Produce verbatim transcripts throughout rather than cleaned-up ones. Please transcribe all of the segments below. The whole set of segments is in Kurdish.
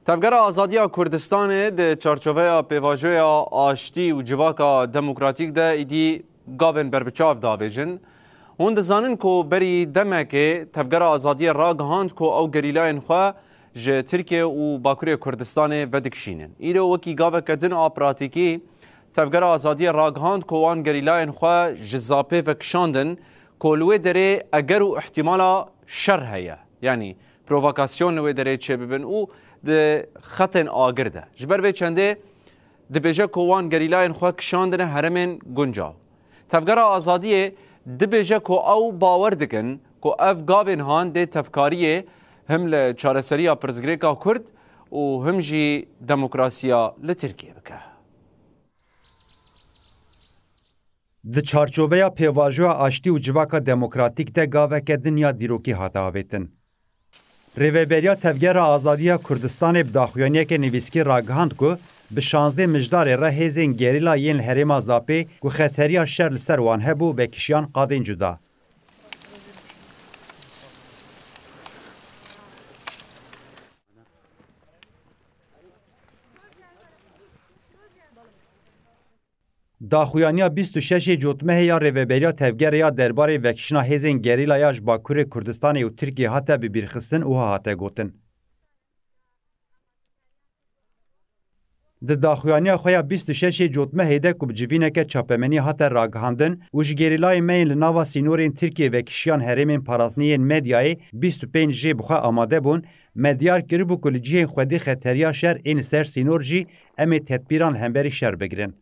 Tevgera Azadiya Kurdistanê di çarçoveya pêvajoya aştî û civaka demokratîk de êdî gavên berbiçav davêjin. Hûn dizanin ku berî demekê Tevgera Azadiyê ragihand ku ew gerîlayên xwe ji Tirkiye û Bakurê Kurdistanê vedikişînin. Îro wekî gaveke din a pratîkî, Tevgera Azadiyê ragihand ku wan gerîlayên xwe ji Zapê vekişandin ku li wê derê eger û ihtimala şer heye. Yanî provokasyon li wê derê çêbibin û di xetên agir de. Ji ber vê çendê dibêje ku wan gerîlayên xwe kişandine herêmên guncaw. Tevgera Azadiyê dibêje ku ew bawer dikin ku ev gavên han dê tevkariyê him li çareseriya pirsgirêka Kurd û him jî demokrasiya li Tirkiye bike. Di çarçoveya pêvajoya aştî û civaka demokratîk de gaveke din ya dîrokî hate avêtin. Rêveberiya Tevgera Azadiya Kurdistanê bi daxuyaniyeke nivîskî ragihand ku bi şazdeh Mijdarê re hêzên gerîla yên li herêma Zapê ku xeteriya şer li ser wan hebû, vekişiyan qadên cuda. Daxuyaniya bîst û şeş ê Cotmehê ya Rêveberiya Tevgerê ya derbarê vekişina hêzên gerîla ya ji Bakurê Kurdistanê û Tirkiyê hate bibîrxistin, wiha hate gotin. Di daxuyaniya xwe ya bîst û şeş ê Cotmehê de ku bi civîneke çapemeniyê hate ragihandin û ji gerîlayên me yên li nava sînorên Tirkiyê vekişiyan herêmên parastinê yên Medyayê bîst û pênc jê bi xwe amade bûn, me diyar kiribû ku li cihên xwedî xeteriya şer ên li ser sînor jî em ê tedbîran li hemberî şer bigirin.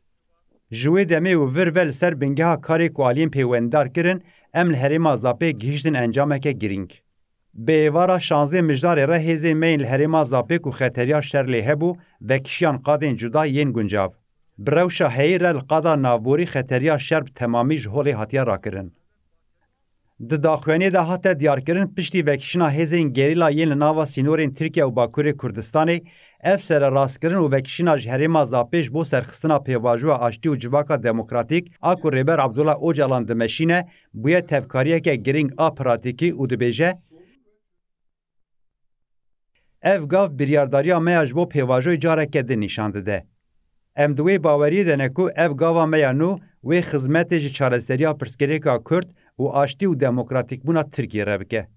Ji wê demê û vir ve li ser bingeha karê ku aliyên pêwendidar kirin, em li herêma Zapê gihîştin encameke girîng. Bi êvara şazdeh Mijdarê re hêzên me yên li herêma Zapê ku xeteriya şer lê hebû, vekişiyan qadên cuda yên guncav. Bi rewşa heyî re li qada navborî xeteriya şer bi temamî ji holê hatiye rakirin. Di daxuyaniyê de hate diyarkirin, piştî vekişina hêzên gerîla yên li nava sînorên Tirkiye û Bakurê Kurdistanê, ev sererastkirin û vekişina ji herêma Zapê ji bo serxistina pêvajoya aştî û civaka demokratîk a ku Rêber Abdullah Ocalan dimeşîne, bûye tevkariyeke girîng a pratîkî û dibêje, Ev gav biryardariya me ya ji bo pêvajoyê careke din nîşan dide. Em di wê baweriyê de ne ku ev gava me ya nû wê xizmetê ji çareseriya pirsgirêka Kurd û aştî û demokratîkbûna Tirkiyê re bike.